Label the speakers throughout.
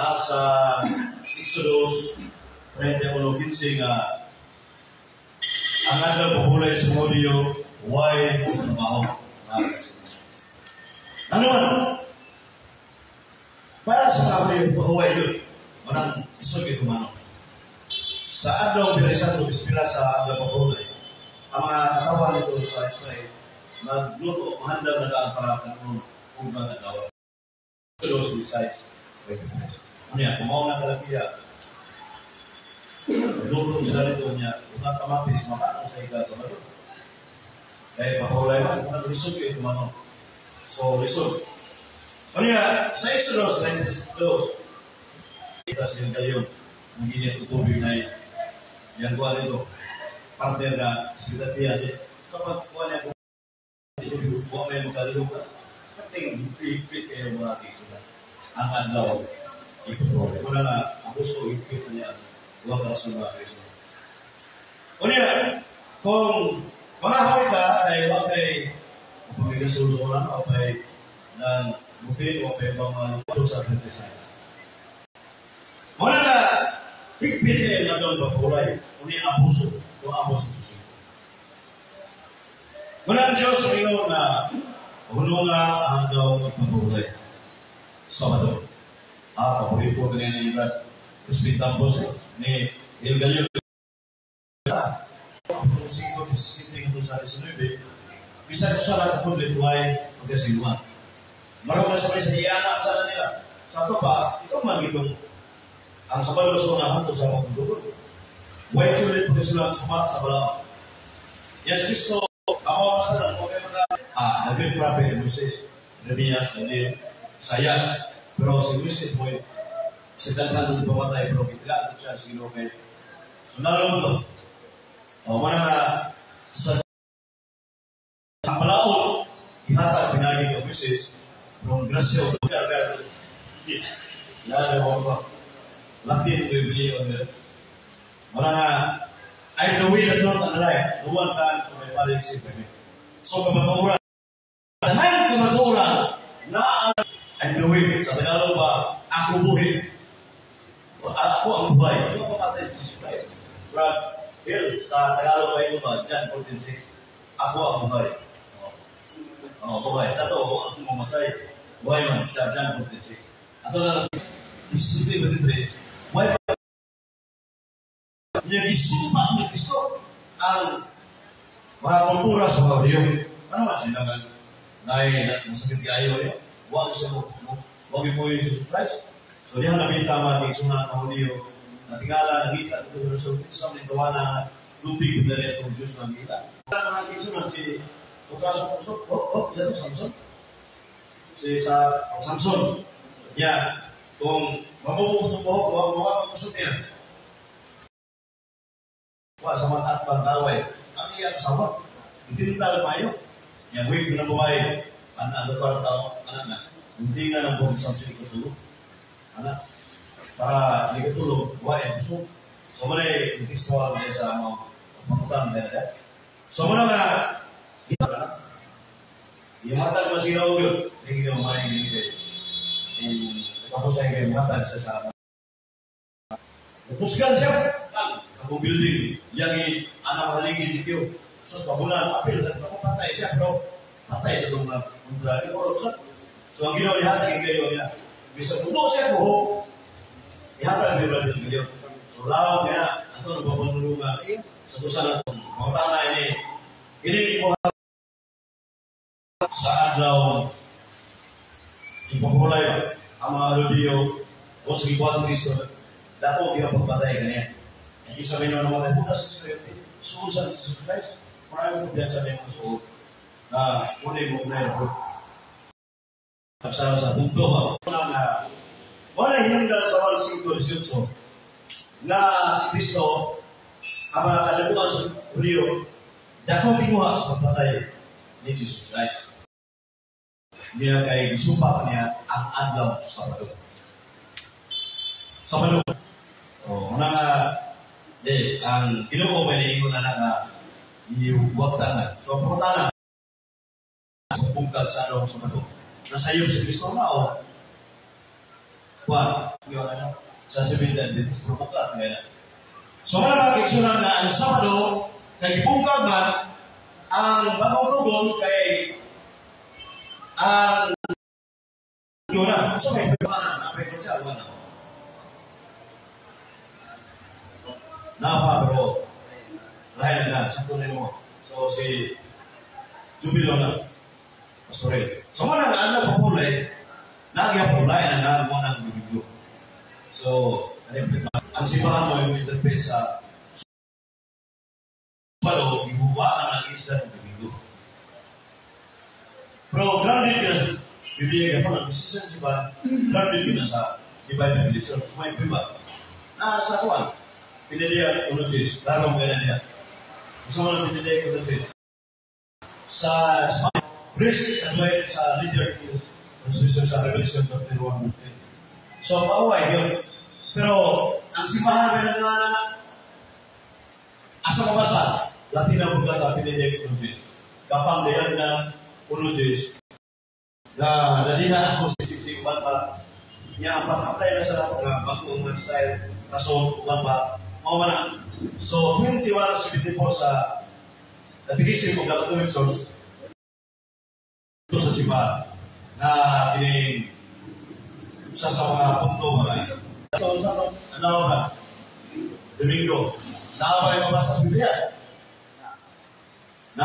Speaker 1: Nasa Exodus 31:15 nga ang adlaw pahulay sa mga Hudiyo, way trabaho. Ano man? Para sa mga Hudiyo, pahuway yun. Manang isog ito mano. Sa adlaw Biyernes Santo, bispira sa adlaw pahulay, ang mga katawan nito sa Israel, magluto, mahanda na daan para kanon ug mga adlaw. Exodus 16. Ano yan? Kumaw na kalakiya. Luto sila nito niya. Kung ang kamatis, makaano sa ika kamalo. Kaya pahulay man, kung lisod kayo tumano. So, lisod. Ano yan? Sa Exodus 92, kita sa yung gayon, ang ginit tubig na yan kuha nito. Partner na, sa kita tiya. Kapag kuha niya, kung kuha may makalilog ka, kating higpit kayo mga kisuna. Ang adlaw, ipatulog. Wala nga, ang gusto, higpit na niya. Huwag ka sa mga kisuna. Unya, kung mga hawit ka, ay huwag kay pagkakasulo lang, o kay ng butin, o kay mga luto sa 37. Wala na, higpit kayo nga doon pagkulay. Unya, abuso, o abuso sa susi. Wala ang Diyos ngayon na huno nga ang daw pagkulay. Sabado. Ah, paborito ko niya ni Brad. Crispin Tampos ni El Gallo. Kung 5:17 ngadto sa 19, bisan usa ka kapudlit way pagkasiluan. Marami na sa mga sa iyana sa nila. Sa ato pa, ito man itong ang Sabado sa unahan to sa mga kundukon. Way tulit pagkasiluan suma sa balaod. Yes, Kristo, ako ang masalan, kung may mga, naging prophet Moises, Jeremias, Daniel, Isaias. Pero si Moises mo, sa daghan ng pamatay, pero kitla, siya, sino kay Sunalo mo to. O, mana nga, sa ang balaod, ihatag pinagi kay Moises, pero ang grasya o karga, lalo mo ba? Latin ko yung biliyon nila. Mana nga, I am the way, the truth, and the life. No one can to my Father except by me. So, kamatuoran, tanan kamatuoran, na I'm the way. Sa Tagalog ba, ako buhi. Ako ang buhay. Ito ang pamatay si Jesus Christ. Brad, Bill, sa Tagalog ba ito ba? John 14:6. Ako ang buhay. Oh, buhay. Sa to, ako mamatay. Buhay man, sa John 14:6. Ato na lang, 17:23. Buhay pa. Niya gisumpa ni Kristo ang mga kultura sa mga Hudiyo. Ano ba sila nga nay nasakit kayo yun? Huwag siya mo, huwag mo yung Jesus Christ. So diyan nabita mga tigsunan mga Hudiyo, natingala, nangita, ito sa sa mga tawana, lupig na rin itong Diyos nangita. Mga tigsunan si Ukaso Kusok, oh, yan Samson. Si sa Samson, niya, kung mabubuko itong buhok, huwag mo ka kusok niya. Wa sa mga atbang daway, ang iyang asawa, itintal mayo. Yang wig na babae, anak ang kwarta, anak na, hindi nga ng buhok Samson ikatulog. Anak, para ikatulog, wa ay kusok. So muna yung tekstual niya sa mga pangutan niya. So muna nga, ihatag mo sila og yun. Hindi mo may hindi. Tapos ay kayo hatag siya sa Kusgan siya. Akong building. Yang anak haligi si Kyo. Sus pabulan, apil, ako patay siya, pero patay sa itong kontra. So ang ginawa ihatag kayo niya. Bisa puno siya buhok. Ihatag ni Brother kayo. So law kaya, ato nagpapanulungan sa tusan na itong mga tana ini. Ini mo sa adlaw ipapulay ang mga Hudiyo o sa gikuan Kristo dako kaya pagpatay kaniya. Ang isa may naman namatay po sa Israel. Suod sa Jesus Christ. Marami kumpiyansa na yung suod na muna mo na yun. Sa punto ba? Na wala hinungdan sa 5:18 na si Kristo ang mga kadaguan sa Hudiyo dako tinguha sa pagpatay ni Jesus Christ. Niya kay gisumpa niya ang adlaw sa Sabado. Sabado. O, una nga, di, ang Ginoo may niingon na nga iwagta na. So, ang pangutana, sa bungkag sa adlaw sa Sabado. Nasayop si Kristo na o? Kuan, Yung ano, sa Seventh Adventist, pero bukat nga. So, wala mga kaigsuonan nga ang Sabado, kay gibungkag man, ang bagong tugon kay ang yun na. So, may pagkanan, napay ko siya, wala. Napa, pero lain na, sa tunay mo. So, si Jubilo na, Pastorel. So, muna nga, ano papulay, nagyapulay na na mo ng Domingo. So, ang simbahan mo yung interpret sa Sabado, ibuwaan ang isla ng Domingo. Pero grounded ka na sa Biblia ka pa, ang decision sa simbahan, grounded ka na sa divine revelation. So, may iba. Na sa kuwan, piniliya uno-chis, larong kaya niya. Gusto mo lang piniliya uno-chis. Sa priest, sa sa leader, sa Revelation 31. So, paaway yun. Pero, ang simbahan may nga na asa mabasa, Latina Vulgata, piniliya uno-chis. Kapang dayan na uno-chis, na nadina ako sa 61 pa, niya ang pag-apply na sa lahat nga bago ang style, rason, uban pa, mao man ang. So, 2174 sa Catechism of the Catholic Church, ito sa simbahan, na kining isa sa mga punto mga. So, sa ano ba? Domingo. Naa ba yung mabasa sa Biblia? Na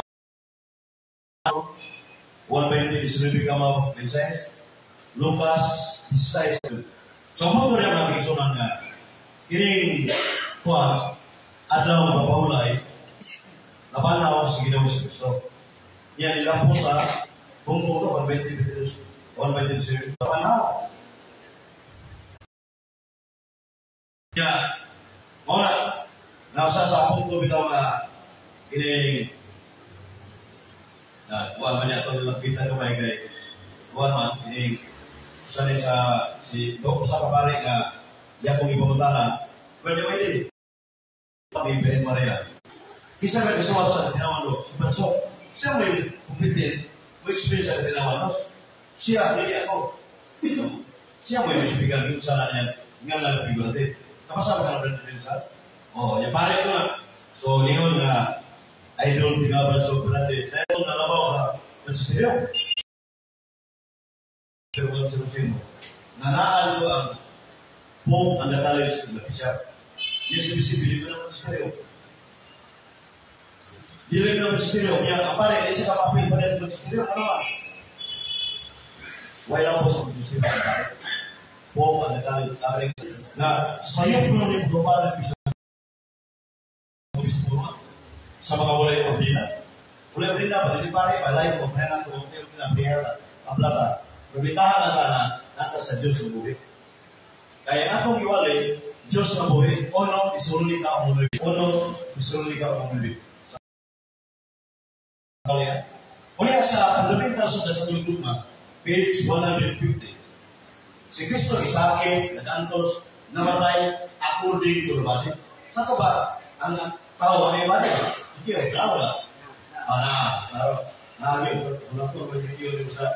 Speaker 1: 1:20 19 ka mga mensahes. Lucas 16. So, mo rin mga kaigsuonan nga kining kuan adlaw mapahulay napanaw sa Ginoo sa Kristo. Yan nila po sa kung po 1:20 1:20 napanaw. Ya, mao na nasa sa punto bitaw nga kining na kuan man niya ito kita gamay kay kuan man kining usa ni sa si do usa ka pare nga yakong ipamutana pwede pwede ni Virgen Maria. Kisa may kasuwat sa katinawan do. So, siya may competent, may experience sa katinawan do. Siya, dili ako. Siya may speaker yung sana niya nga nga figurative. Napasama ka na Brother Rizal? Oh, yung pare ko na. So, ningon nga idol tingaban sa Brande. Dahil nga labaw ka, magsisiryo. Pero kung sino-sino, nanaan ko ang Pope ang College ng siya. Yes, ibig ko na magsisiryo. Dili na magsisiryo. Kaya kapare, di siya kapapil pa rin magsisiryo. Ano ba? Wala po sa magsisiryo. Pope ang College na sayop mo ni global sa mga walay ordina. Walay ordina, pwede pare, balay ko, kaya nato, hotel, pinabriyara, kaplata. Probitahan na na, nata sa Diyos na buhi. Kaya atong iwalay, Diyos na buhi, ono, isulli ka ang muli. Ono, isulli ka ang muli. Kaya, unya sa Fundamentals of the Catholic Dogma, page 150. Si Kristo isakit, nagantos, namatay, according to the body. Sa ba, ang tao, ano yung body? Hindi, wala. Ana, nari, wala ko, may sa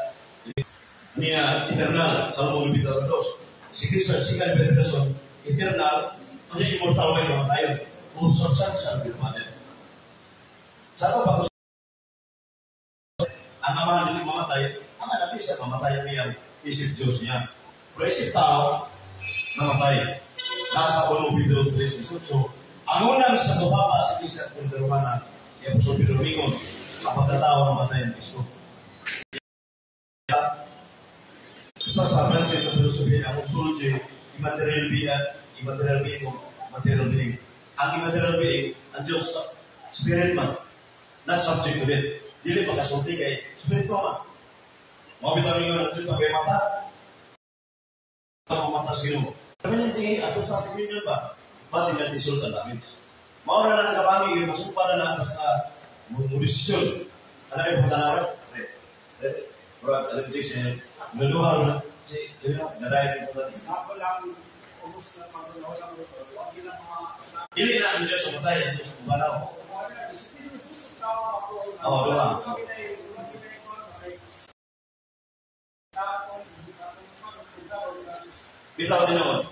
Speaker 1: niya, eternal, Salmo 92. Si Kristo, si ka person, eternal, kanya immortal way kamatayon. Consubstantial with the Sa ito, pag ang ama dili mamatay, ang anak siya mamatay ang iyang isip Diyos niya. Pero isip tao, namatay. Nasa 1 Pedro 3:18, ang unang sa tumama sa Kristo at Romana, si Apostol Pedro mingon, ang pagkatao namatay ang Kristo. Sa Francis sa philosophy, ang ontology, immaterial being, immaterial being, material being. Ang immaterial being, ang Diyos, spirit man, not subject to death. Dili makasulti kay spirito man. Mao bitaw ninyo ang Diyos na kay mata. Ang mata sa Ginoo. Kami hindi ato sa ating minyon ba? Ba't hindi natin ang langit? Mao na nang kabangi, yung masumpa na na basta mo desisyon. Ano kayo pagtanawan? Bro, alam mo siya, naluha na. Si, yun na, narayan ko na.
Speaker 2: Example lang, ubos na pag-unaw lang, huwag yun ang mga
Speaker 1: Dili na ang Diyos umatay, ang Diyos umanaw. Oo, duha. Bitaw tinuod.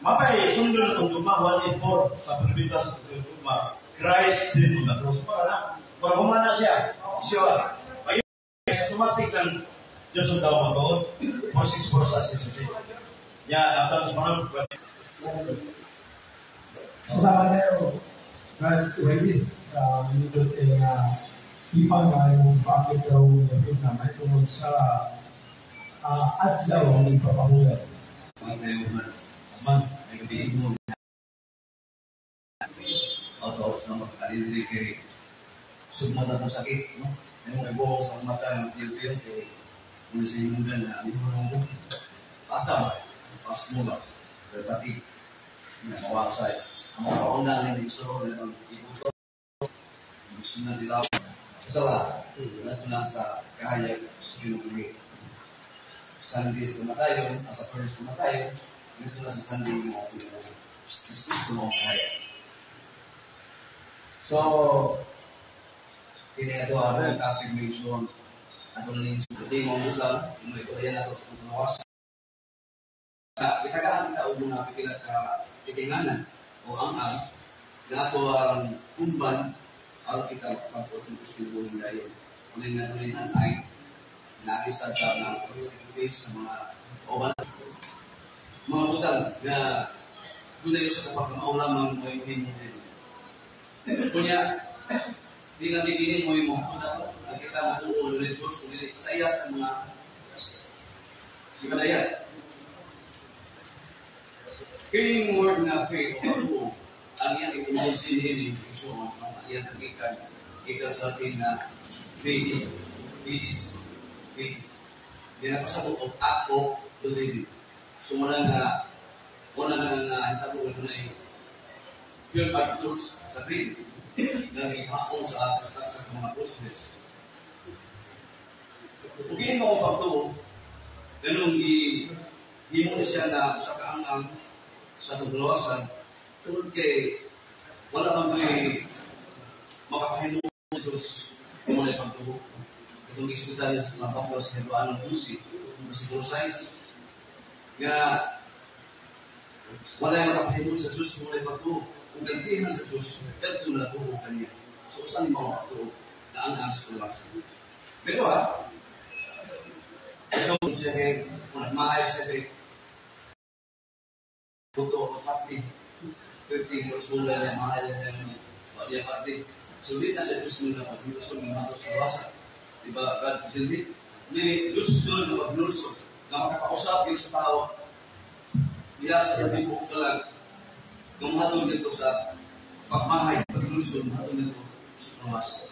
Speaker 1: Mapay sundon na itong dugma, 184 sa Pilipinas sa dugma. Christ did on the cross. Para na, para humana siya. Siya ba? Pag automatic lang Diyos ang tao magtuon. 464 sa 66. Ya, natang sa mga.
Speaker 2: Salamat kayo, Brad Wendy, sa minindot kay nga ipa nga yung bakit daw yapit na may tungod sa adlaw ni Papahulan.
Speaker 3: Mga kayo man, man, may gabi mo. Auto sa mga kalindri kay sugmata ng sakit, no? Yung mga ibuhok sa mata ng tiyo-tiyo kay kung sa imundan na ano mo asa ba? Pas mo ba? Pero pati, na mawasay. Ang mga kauna nga yung isuro na ang ibuto. Gusto na sila. Sa lahat, nato lang sa kahayag sa Ginoo. Sunday sa kamatayon, sa first kamatayon, dito na sa Sunday mo ako yung Kristo mo ang kahayag. So, kini ato ang topic mention ato na sa puti mo butang, may ikuhayan ato sa pagkawas. Kitagaan ka o mga pipila ka tikinganan o ang-ang na ato ang kumban aron kita pagputong gusto ng dayon. Uling nga ulinan ay nakisa sa mga sa mga oban. Mga butang na dunay sa kapag maulamang mo yung himuhin. Kunya, di lang dinin mo yung mga ako, ang kita matuo ng Diyos, saya sa mga ibalaya. Kaya word na faith o patuo, ang iyang ikunonsin ini, so, ang iyang hagikan, ika sa atin na faith, faith, faith. Di na pasabot of act of believing. So, wala na hitabo na pure tools sa green na ihaon sa atas sa mga process. Kung kini mo pagtuo, ganun himo ni siya na sa kaangang sa tuglawasan, tungod kay wala man ko'y makapahimo sa Diyos kung wala pagtuo. Itong iskutan niya sa Pablo sa Hebreano 12, versikulo 6, nga wala yung makapahimo sa Diyos kung wala pagtuo. Kung gantihan sa Diyos, ganito na natuo kanya. So, saan mo matuo na ang sa tuglawasan? Pero ha, ito siya kay, kung nagmahay siya kay, buto o pati, pwede mo sula niya, mahal niya, niya pati. So, di na siya Diyos nila mag-iuso ng mga sa tuglawasan. Diba, God, hindi? Hindi, Diyos doon na mag-nulso, na makakausap yun sa tao, diya sa gabi po ka lang, gumahatong dito sa pagmahay, pag-nulso, gumahatong dito sa tuglawasan.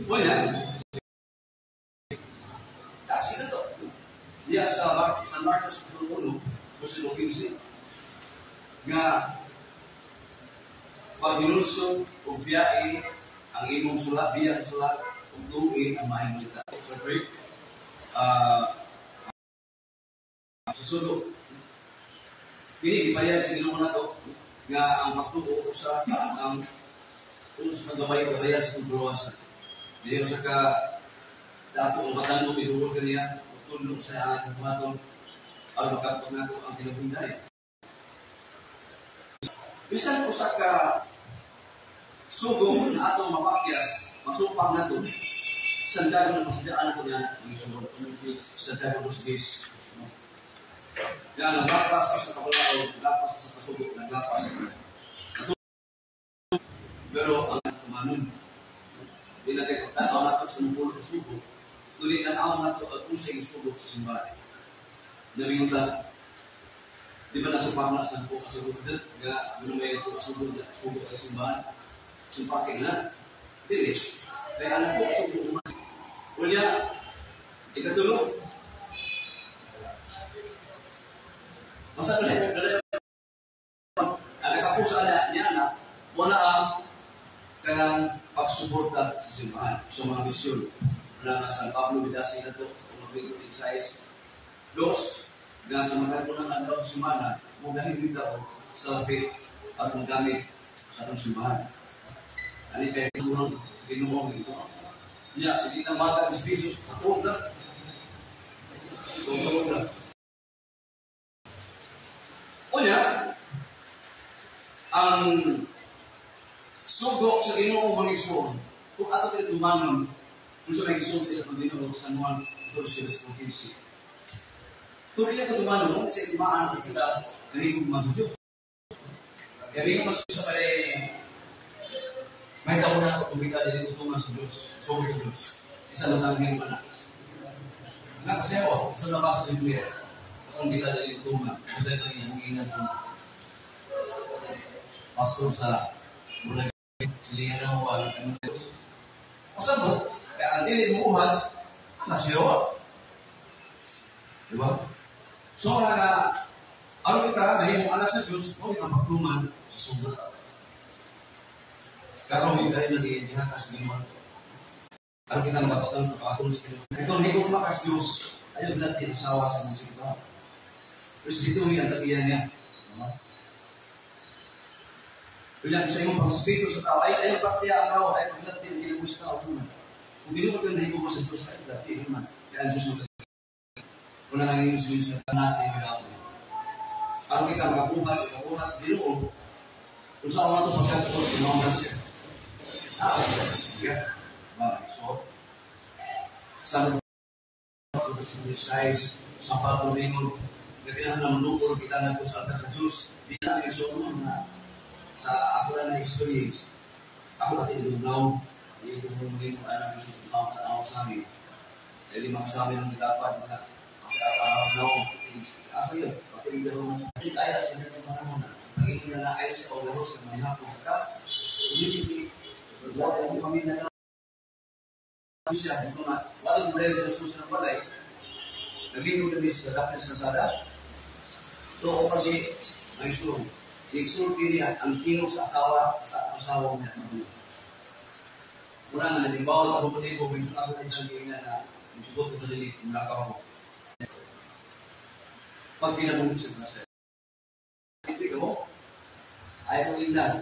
Speaker 3: Wala. Kasi na to. Diya sa San Marcos 1, versikulo 15. Nga, pag-inulso o biyae ang imong sulat, biya sa sulat, o tuuin ang maayong balita. So, break. Sa sulok. Kini, ipayag sa Ginoo na to, nga ang pagtuo usa ang usa kagabay-gabayan sa pagluwasan. Diyo sa ka dato ang matano binuhol kaniya, tulong sa aking buhaton, aron makapag nako ang kinabuhi. Bisan usa ka sugo na atong mapakyas, masupang nato, Santiago na masadaan ako niya, ang Santiago dos Reis. Yan, naglapas sa kabalaod, naglapas sa kasugo, naglapas sa kanya. Pero ang tumanon, di na kayo tanaw na ito sumukulo sa sugo, tuloy tanaw na ito at usay sugo sa simbahan. Namingon lang, di ba nasupang na sa buko kasugo din? Nga, ano may ito sugo na sugo sa simbahan? Sumpakin na. Dili. Kaya alam ko, sugo mo. Unya, ikatulog. Masa doon eh, ang nakapusa na niya na, wala ang kanang pagsuporta sa simbahan, sa mga misyon. Na San Pablo Bidasi na ito, kung exercise. Dos, na sa mga unang adlaw sa simbahan, mugahin dito sa lapit at magamit sa atong simbahan. Ani kay Ginoo sa Ginoo ito. Niya, hindi na mata ng Jesus, ako na. Tungod na. Unya, ang sugo sa Ginoo mga igsoon, kung ato tinumanon, kung sa may gisulti sa Panginoon sa San Juan 14:15. Kung kila ito tumanon, sa itumaan kita narigugma sa Diyos. Kaya rin mas sa pala may taon na ako kung kita dinitutuman sa Diyos, sugo sa Diyos. Isa lang ang iyong anak. Nakasayaw, isa lang sa Biblia. Kung kita dinitutuman, kung tayo ang ingat ko. Pastor sa mula silingan na mo ang Diyos. Masabot, kaya ang dili mo uhat, anak siya. Diba? So, nga, aron kita, dahil mong anak sa Diyos, huwag ang pagtuman sa sugo. Karon kita rin nag-iindihan sa Ginoo. Aron kita mapatang pagkatulong sa Ginoo. Itong higong makas Diyos, ayaw natin asawa sa mga simba. Respetuhin ang tagiyan niya. Diba? Kaya sa imong pag-respeto sa tao, ay ayaw baktiya ang tao, ay paglatin ang ginagawa sa tao. Kung ginoo ka na higong sa Diyos, ay paglatin naman. Kaya ang Diyos magkakita. Una nang inyong sinusunod natin yung ako. Aron kita makabuhat sa kabuhat sa Ginoo, kung saan nga ito pagkakot, Ginoo na siya. Sige. So, sa size, sa patulingon, kailangan na manukol kita na po sa altar sa Diyos. Di na isunon na sa ako na na-experience. Ako pati ilunaw, hindi ko muli mo alam yung susunod na ako sa amin. Dahil lima sa amin ang dapat na sa araw na asa yun, pati rin kaya sa ganitong panahon na naging na ayon sa oras sa mga hapon ka, hindi wala mo kami na siya, ito nga, wala mo sa Jesus ng balay, naglingkod kami sa darkness ng sada. So, ako pag naisulong, isulti niya ang kino sa asawa niya. Una nga, nalimbawa ako po may ako na isang gina na nagsugot ko sa lilit, mula ka ako. Pag pinabungod sa klase, hindi ka mo, ayaw ko indan,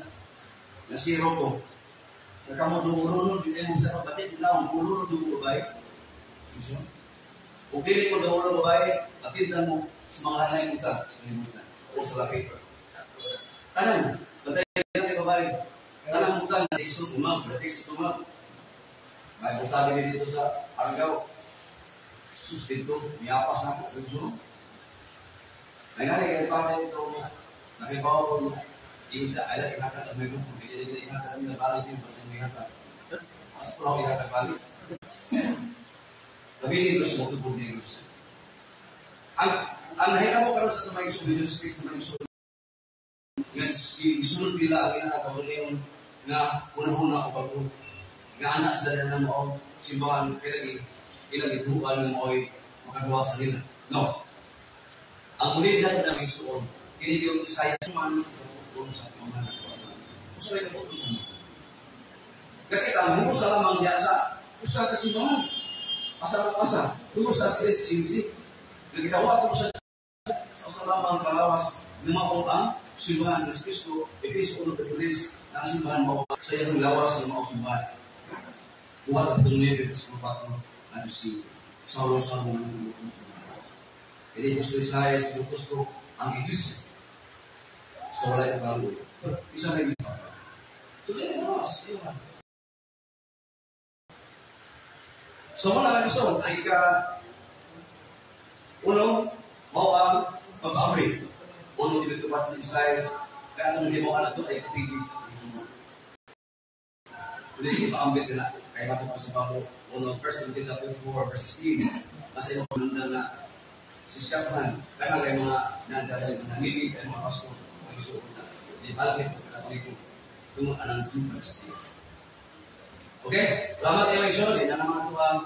Speaker 3: nasiro ko. Nagkamo dumuro nun, hindi mo sa kapatid, lang, ulo nun dumuro ba? Kung dili mo dumuro babae, atindan mo sa mga lalay muta, sa limutan, o sa laki. Tanang, bantay natin babae, tanang muta, na-exo tumam, na-exo tumam. May sabi niyo dito sa Argao, sus dito, miyapas na ako, gusto. Ay nga, kaya pa ito, nakibaw ko, yung sa ala, ihatag ang may grupo, hindi nila ihatag ang balik yung basta may ihatag. Mas puro ang ihatag balik. Labi nito sa matubog ni Diyos. Ang nakita mo karon sa tumay isulod, yung space na isulod, isulod nila ang inakagawa nga una-una o bago, nga anak sa dala ng mao, simbahan, kailang ilang ituan ng mao'y makagawa sa nila. No. Ang muli natin ang isuon, kini yung Isaiah man sa puno sa mga nagawa. Usa may kaputo sa mga. Kakita, ang hulo sa lamang niya sa usa ka simbahan. Asa-asa, tulo sa 3:15. Nagitawa ko sa usa lamang kalawas ng mao ang simbahan ng Kristo, Efeso 1:3, na ang simbahan mao sa iyang lawas ng mao simbahan. Buhat ang 9 versículo 4 at 5. Saulo sa mga naglutos. Kaya ito sa Isaiah, sinutos ko ang iglesia. So wala yung bago. Isa na iglesia. So ganyan na mas. So muna lang iso, ay ika uno, mao ang pag-abri. Uno, tinitupat ni Isaiah. Kaya itong hindi mo anak ito ay kapigil. Hindi, ipaambit nila. Kaya matupo sa bago. Uno, 1 Corinthians chapter 4, verse 16. Nasa iyong panundan na siskapahan. Kaya kay mga nandadal, mga nangili, kay mga pastor, mga isuot na. Di palagi po, katoliko. Tungod anang Eucharist. Okay? Salamat kayo mga iso. Di na naman ito ang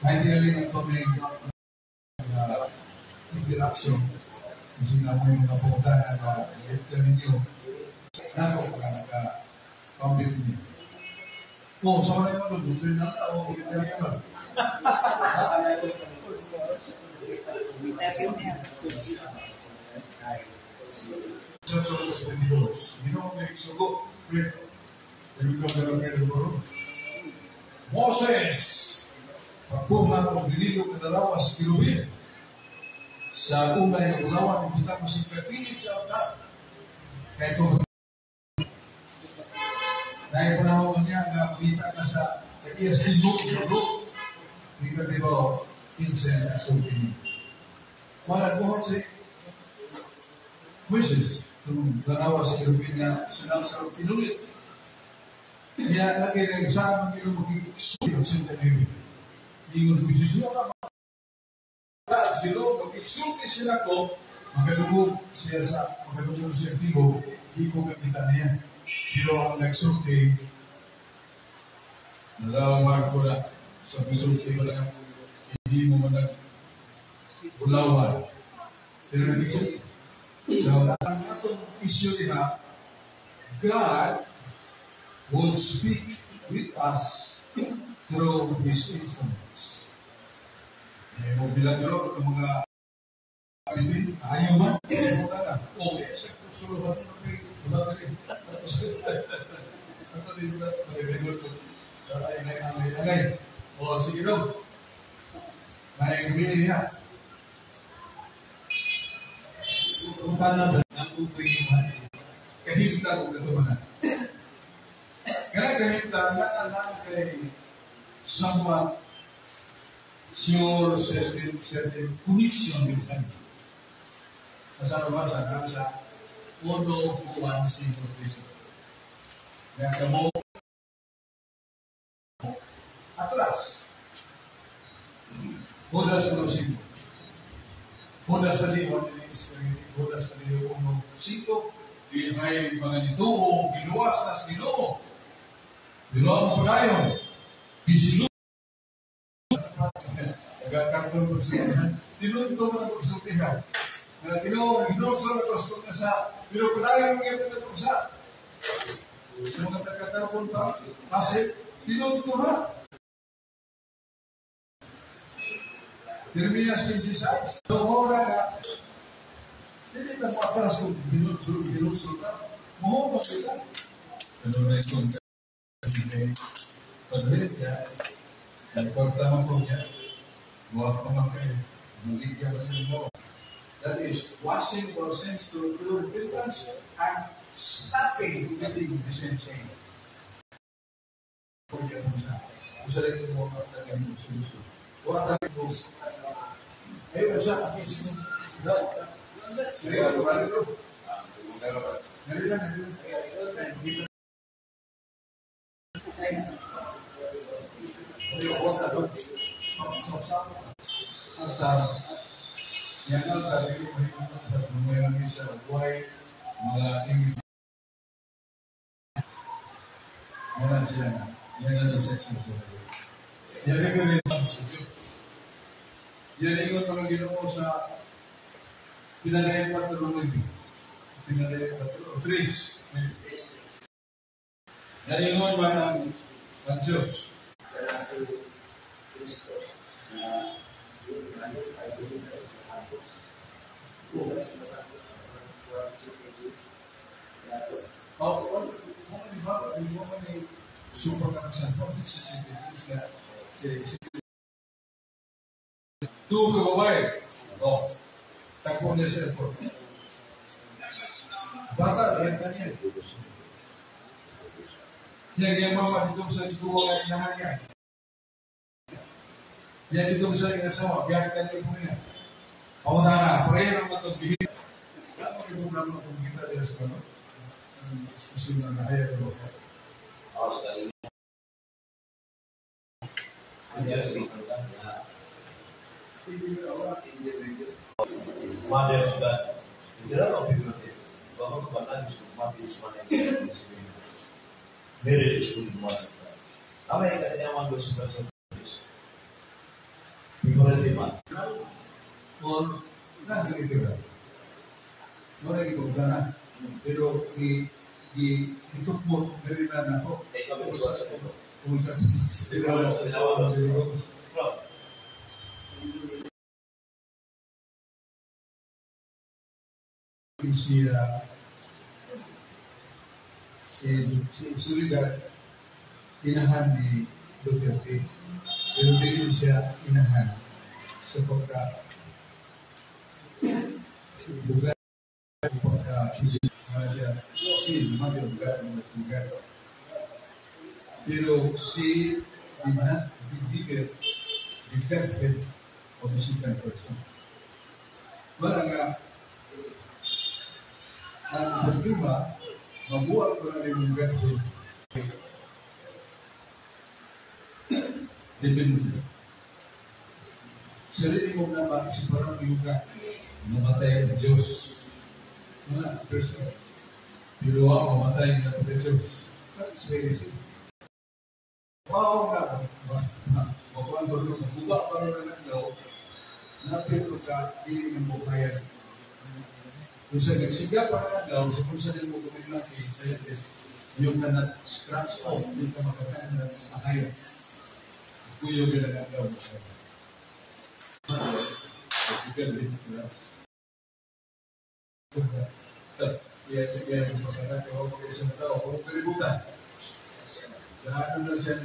Speaker 2: Ideally, ang kami interaction kasi nga mo yung mga punta na na-lecture ninyo nako ka naka-founded ninyo. Oh, sa wala yung mga na o ginagawa. Sa 22, Ginoo may sugo. Moses, pagbuhat og dinilo kadalawa sa kirubin. Sa unay nga bulawan, ibutang mo sa katilid sa altar. Kaya ito, dahil panahon niya nga makita ka sa iya sigo, dulo, hindi ka diba, insen asulti niya. Wala buhat si Moises, kung tanawa sa kirubin nga sinang sa pinulit. Niya lagi na isa ang ginoo makikisuyo sa tanim. Ingon ko Jesus, wala ba? Ginoo makiksulti sila ko, makadungog siya sa makadungog siya tigo, di ko kakita niya. Pero ang nagsulti, nalaman ko na sa misulti ko lang, hindi mo man nagbulawan. Pero nagsulti. So, ang atong issue nila, God will speak with us through His instruments. Eh, mo bilang nyo, ang mga abitin, ayaw man, okay, sa kusuluhan mo, wala na rin. Ito din na, mag-record ko. Ay, ay, ay, o, sige daw. Naigwi niya. Kung paano ang upoy mo, kahit na kung katumanan. Kaya kahit na lang kay somewhat sure certain connection with them. Kasama ba sa nasa 1, 1, 5, 3. Kaya kamo atras. Judas 1, 5. Judas tadi Judas tadi 1, 5. Di may mga nituo, giluwas na sa Ginoo. Giluwas mo tayo. Gisilu. Nagkakarton ko sa mga. Tinunto mo na pagsultihan. Na Ginoo, Ginoo sa nakastot na sa. Pero padayon mo yung na sa. Sa mga tagakarton pa, kasi tinunto na. Jeremias 15:6. Doon na sino na mo atras kung ginulsul ka? Mo ba sila? Ano na itong paglit niya, nagpagtama ko niya, buwag pa man kayo, magiging ba sila mo? That is, washing our sins through repentance and stopping committing the same sin. Kung sa rin mo ang nag-sulsul. Huwag tayo mo. Ayun, sa akin. Pinalaya 4 9. Pinalaya 4 3. Nalingon man ang Diyos.
Speaker 4: Kaya si Kristo na ngayon ay duminta sa Santos. Bukas sa Santos
Speaker 2: Oh, super ka ng Santos sa si Two ka babae. Oh. Takbo niya sa airport. Bata, yan ka niya. Yan yung mama dito sa ituwa nga inahan niya. Yan dito sa inasawa, biyak ka niya po niya. O na, pareho naman itong bihit. Tama itong naman itong kita dito sa kano. Susunod na hayag ko.
Speaker 1: Mother of God, literal o figurative, bago kabataan gusto mati is one and Mary is good mother of God. Tama yung katinyaman ko sa person. Figurative man.
Speaker 2: Or, non-literal. Wala yung na. Pero, itukmo, meron na ako. Kung isa sa Siya si Soledad inahan ni Duterte, pero dili siya inahan sa pagka lugar, pagka si si mother of God, God. Pero she did not deliver the Godhead of the second person. Wala nga ang pagduma, mabuhat ko na rin yung Godhead. Divinity. Sarili mo na ba si parang yung ka namatay ang Diyos? Wala, person. Pero ako mamatay na pagka Diyos. That's very simple. Wow na, makuan ba rin, mabuba pa rin ang adlaw, napit ko ka, dili na mo kaya. Kung sa nagsiga pa rin adlaw, sa kung sa mo kumilaki, sa is, you cannot scratch off, hindi ka makakain sa hayop. Kuyo ka lang adlaw. You can live with us. Yan yung pagkakatawa ko sa tao, kung kalibutan. Lahat na siya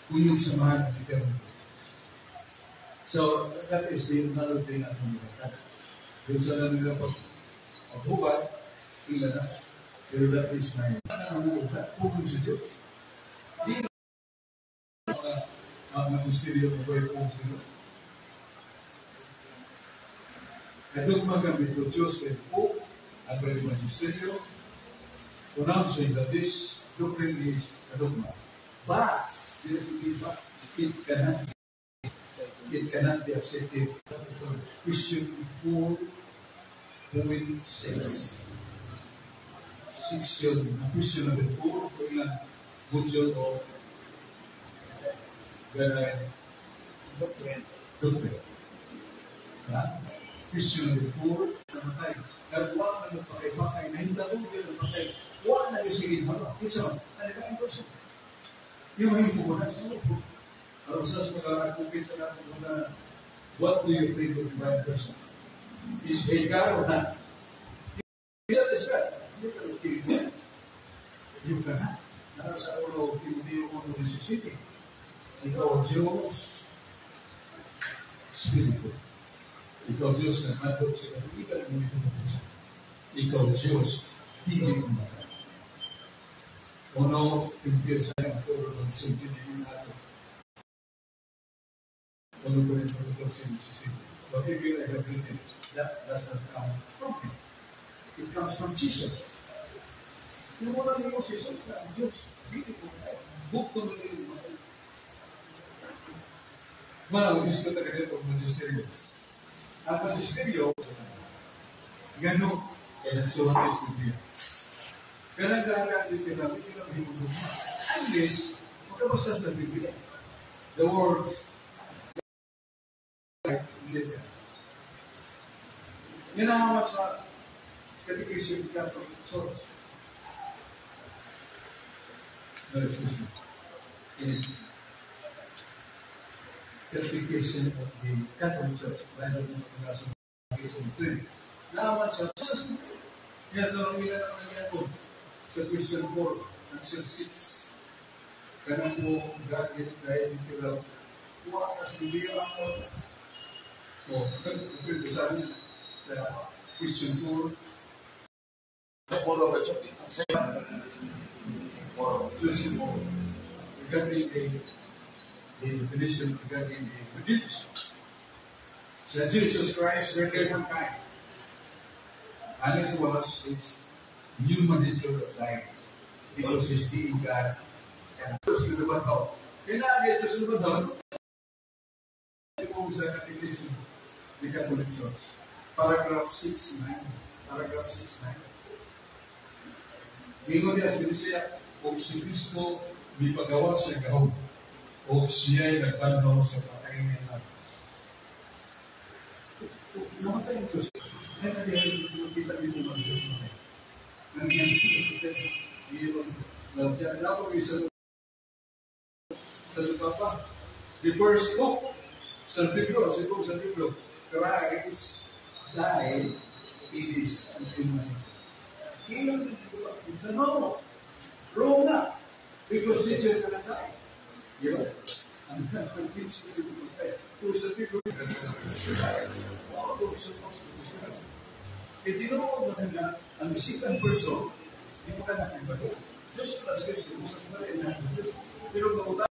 Speaker 2: kuyog sa mahal ng eternity. So, that is the another thing na nila. Yung sa nila pag-hubad, sila na. Pero that is my pugong sa Diyos. Di na mga magisteryo ng buhay po sila. Kadugma kami po Diyos kay po ang pwede magisteryo pronouncing that this doctrine is a dogma. But, it cannot be accepted. Question 4.6. Section, question number 4, so ilang module of
Speaker 4: doctrine.
Speaker 2: Doctrine. Ha? Question number 4, namatay. Nagwa na nagpakay-pakay, nahintagong yun namatay. Wa na yung sige mo. It's on. Ano ka ang person? Yung hindi ko na. Aron sa mga sa natin na, what do you think of divine person? Is he God or not? Is that is God? You cannot. Nasa ulo, Timoteo 1:17. Ikaw Diyos, Espiritu. Ikaw Diyos na nandun sa katubigan ng ito. Ikaw Diyos, hindi kumatay. Uno, Timoteo sa ito, nato. Uno, Corinto 14:17. Whatever I have written, that does not come from him. It comes from Jesus. Yung wala niyo si Jesus na ang Diyos, hindi ko kaya. Bukto na rin. Mana, Diyos ko talaga ito, magisteryo. Ang magisteryo, gano'n, kaya nagsuwat is Biblia. Kaya nag-aara dito namin, hindi namin himugugma. Unless, magkabasa sa Biblia. The words, hindi. Yan ang hamak sa Catechism Catholic Source. No, excuse me. In Catechism of the Catholic Church, Catechism 3. Naaman sa yan, tanong nila naman niya ko sa question 4, answer 6. Kanang po, God did try literal. Kuha ka sa Biblia ako. O, sabi sa question 4. Question 4. Regarding the definition regarding the redemption. So Jesus Christ rendered mankind. And it was his human nature that died. Because he's being God. And Jesus na kaya na Jesus na daw, sa Catechism, the Catholic Church. Paragraph 6.9. Paragraph 6.9. Ingon niya sa siya, og si Kristo mipagawa siya gahom, og siya'y nagbanhaw sa patay niya. Namatay ang Diyos. Kaya na diyan, kita dito ng Diyos namatay. Nangyari sa sa Papa. The first book, San Pedro, si San Pedro, Christ died It is human nature. No, wrong na. Because nature ka na tayo. Di ba? Ang nature ka na tayo. Kung sa people, itinuod na nga ang second person, di mo ka nakibalo. Diyos plus Kristo, kung sa mga Diyos. Pero mautang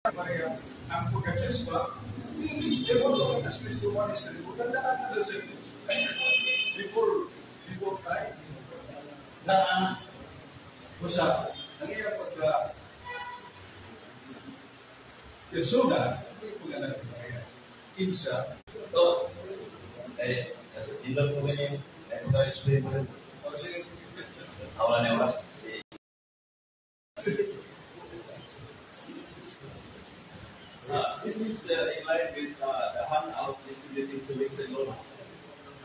Speaker 2: pareha, ang pagka-Diyos ba, hindi mo ka Kristo one is kalibutan, lahat na sa Diyos. Before time, na usa, ang iyang pagka persona, hindi ko nga nagpapaya. Insa.
Speaker 1: Ito, eh, ilang ko ganyan, eh, kung tayo explain mo rin.
Speaker 2: O, sige, sige.
Speaker 1: Wala na oras.
Speaker 5: This is in line with the handout distributed 2 weeks ago.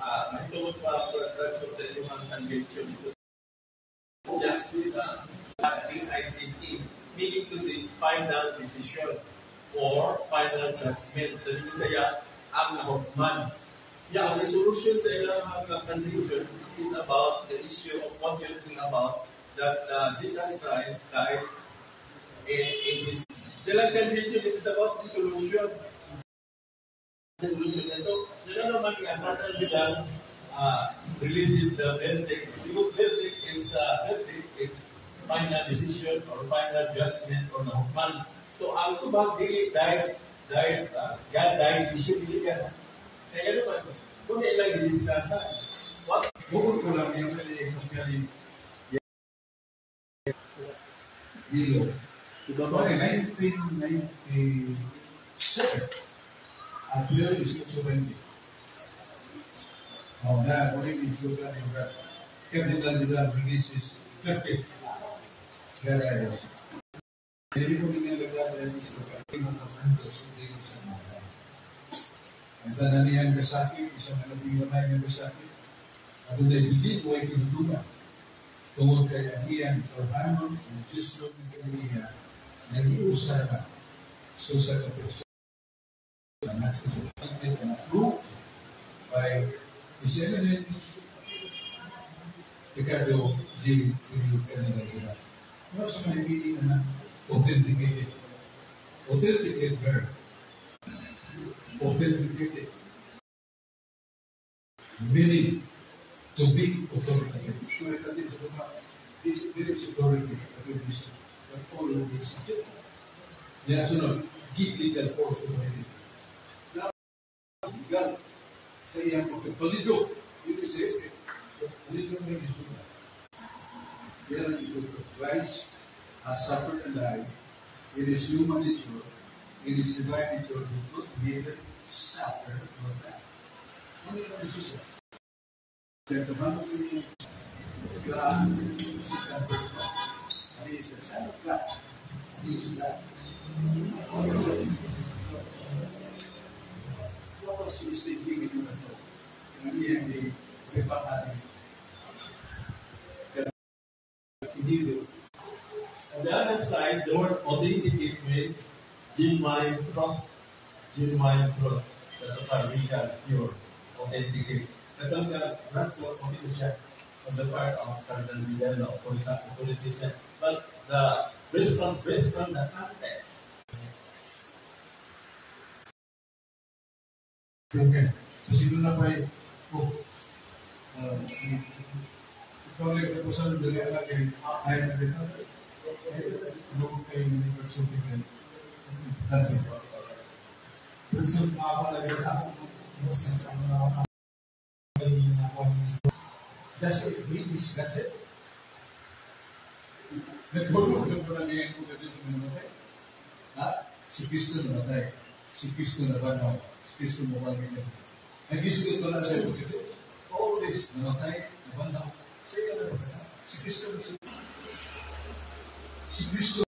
Speaker 5: Mahitungod pa sa inyong convention ito. Yeah, DICT, meaning to say final decision or final judgment. So, hindi kaya ang nahukman. Yeah, ang resolution sa ilang convention is about the issue of what you're talking about, that Jesus Christ died in his. Silang convention, it is about the solution. Resolution ito, sila naman nga, Cardinal Vidal releases the verdict, because verdict is final decision or final judgment or nahukman. So, ang tubag, dili died, died, God died, issue, dili ka. Kaya naman, kung ilang didiscussa, what?
Speaker 2: Bukod ko lang yung kali Hilo. Okay, 1997, April 18-20. Oh, na, muli islugan yung Cardinal Vidal releases 30. Garayos. Hindi ko ninalaga na islugan. Hindi mo kamantos, hindi ko sa mga. Ang tanan niyang kasakit, isang nalabing lamay niyang kasakit. At doon ay bilin mo ay kinutunan. Tungod kay ang iyang tawhanon, ang Diyos ng kaniya, nag-iusa na so sa kapersona na sa and approved by His Eminence Ricardo G. Cardinal Vidal. Ano sa mga meaning na authenticated? Authenticate verb. Authenticated. Meaning to be authoritative. This is authority. But all of this subject. Yan sunod, give legal force to it. Now, legal sa iyang pagkapalido, yun is it. Palido na yung isulat. Yan ang ito. Christ has suffered and died. In his human nature, in his divine nature, did not neither suffer nor die. Ano yung decision? Kaya kamano niya God, second person. And he is the Son of God. He is God. What was he thinking in the talk? Ang iyang i-prepare.
Speaker 5: On the other side, the word authenticate means genuine truth. Genuine truth. Sa real, pure, authenticate. Katong ka, that's what siya on the part of Cardinal Vidal, politician. But the based on the context.
Speaker 2: Okay. So sino na pa oh, ikaw lang kapusan ng dali ala kay ay nagkita. Ano kay nagsulti kay importante.
Speaker 6: Nagsulti ako lagi sa akong sa mga.
Speaker 2: Does it mean he's got it? Nagulog na po na ngayon kung ito siya namatay. Ha? Si Kristo namatay. Si Kristo nabanaw. Si Kristo mukhang ganyan. Nag-isip ko na siya kung ito. All this, namatay, nabanaw. Siya na ba? Si Kristo nagsulti. Si Kristo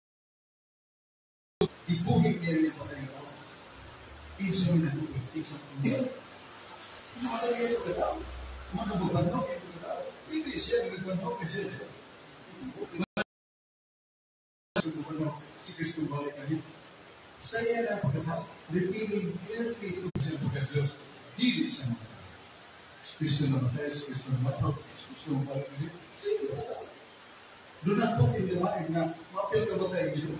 Speaker 2: ibuhig niya yung patay na tao. Insa mo nabuhig. Insa mo nabuhig. Namatay kayo ng tao. Mga nababanaw kayo ng tao. Hindi siya nagbanhaw kasi siya. Si Kristo balik kayo. Saya na pagkatao, revealing clearly to siya pagka-Diyos. Dili siya mga tao. Si Kristo namatay, si Kristo namatay, si Kristo namatay. Sige. Do not put in the mind na mapil ka ba tayo Ginoo?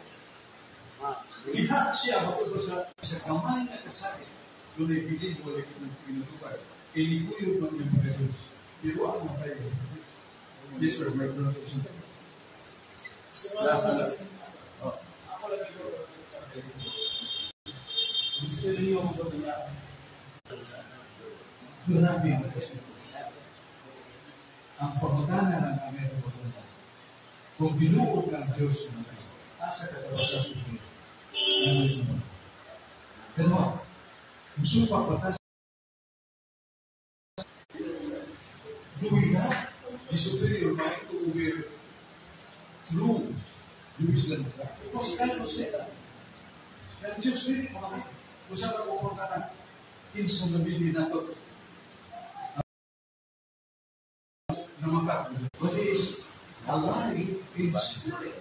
Speaker 2: Diha siya matod sa kamay na kasakit. Doon ay bilin wala ng pinatupad. Inikuyog man yung mga Diyos. Pero ang matay. Yes, sir. My brother. Last. Oh.
Speaker 6: Ako lang ito. Misteryo mo ba nila?
Speaker 2: Grabe ang kasi. Ang pangutana ng aming pagpunta. Kung binuod ng Diyos na tayo, asa ka daw sa susunod? Ano yung sumunod? Pero, kung supak batas, do we have the superior mind to over true wisdom of God? Because God was there. Ang Diyos really makakita. Kung saan ka pupunta na, insa na bili na ito. But he is alive in spirit.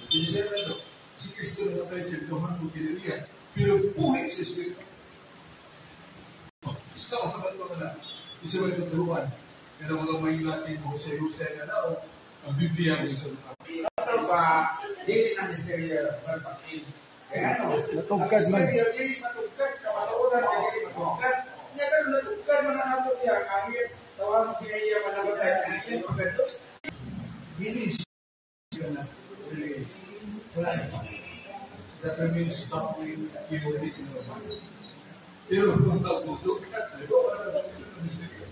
Speaker 2: Hindi siya ito. Si Kristo na patay siya, Tuhan mo kinilihan. Pero buhay si Espiritu. Gusto ko naman ito na. Isa ba itong turuan? Pero mga may lating Jose-Jose na daw, ang Biblia mo isa pa.
Speaker 4: Sa pa, dili na misteryo, magpakil. Kaya ano,
Speaker 6: Natugkad man.
Speaker 4: Misteryo, dili matugkad, kamatuoran, dili matugkad. Nga karon natugkad man ang ato niya, ang iyang tawag mo kinaiya manabatay, ang iyang pagkados.
Speaker 2: Dili siya na really that remains battling theory in our mind. Pero kung nagtutugkad, di ba wala na misteryo?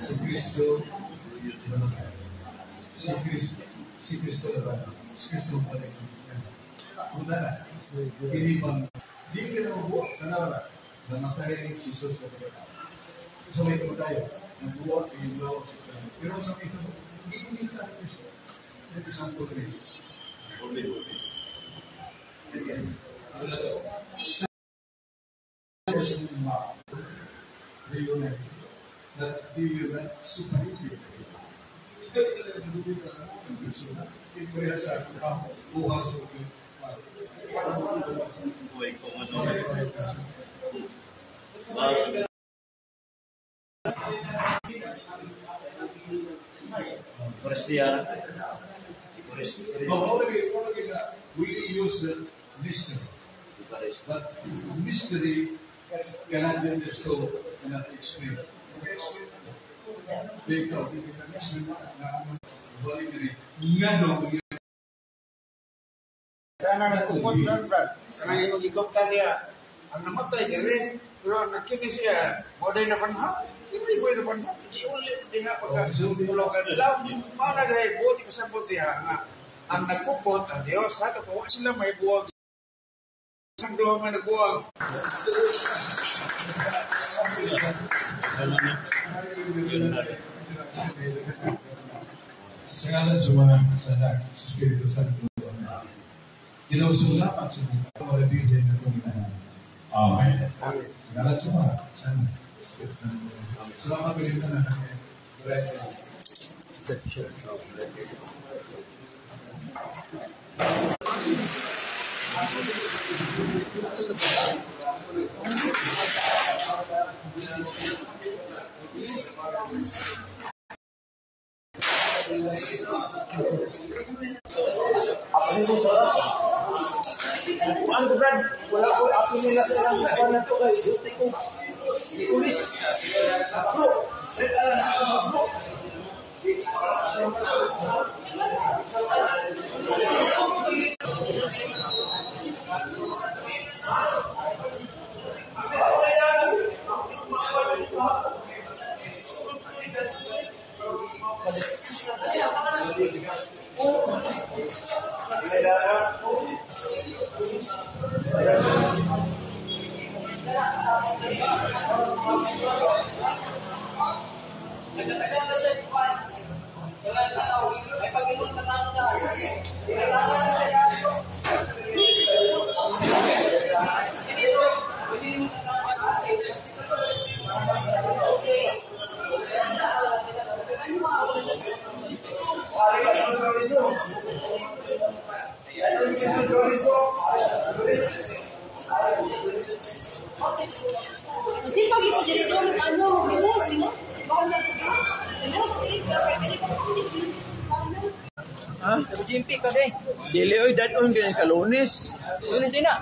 Speaker 2: Si Kristo, si Kristo, si Kristo na ba? Si Kristo pa rin. Punta na. Hindi bang, di ka na mabuo, kanara, namatay si Jesus na pagkatao. So may ito tayo, nabuo, ay sa Kristo. Pero sa ito, hindi ko dito tayo Kristo. Ito sa Santo Cristo. That they will not separate you.
Speaker 1: Forestier.
Speaker 2: We use the mystery. But mystery cannot be understood, cannot explain. Explain. Ikaw, hindi ka explain na ang balik nga daw.
Speaker 4: Kaya na nagkumot lang, Brad. Sa nga yung gigopta niya, ang namatay, dire, pero ang nagkini siya, moday na panha, hindi mo na panha, hindi uli, diha, pagka tulog ka nila, mauna dahil, buot ipasabot diha, nga, ang nagkupot, ang Diyos, sa ito, kung sila may buwag, isang duha may nagbuwag.
Speaker 2: Sa ngalan sa mga sa Anak, sa Espiritu Santo. Ginoo salamat sa mga marabili na itong inahan. Amen. Sa ngalan sa mga sa Anak, sa Espiritu Santo. Salamat po dito na namin.
Speaker 4: Kuan ko, Brad, wala ko ato nila sa ilang kuan na to kay duty ko. Ikulis. Bro, bro. Ha?
Speaker 7: GMP ka day.
Speaker 4: Dili oy dadon kini ka Lunes.
Speaker 7: Lunes din na.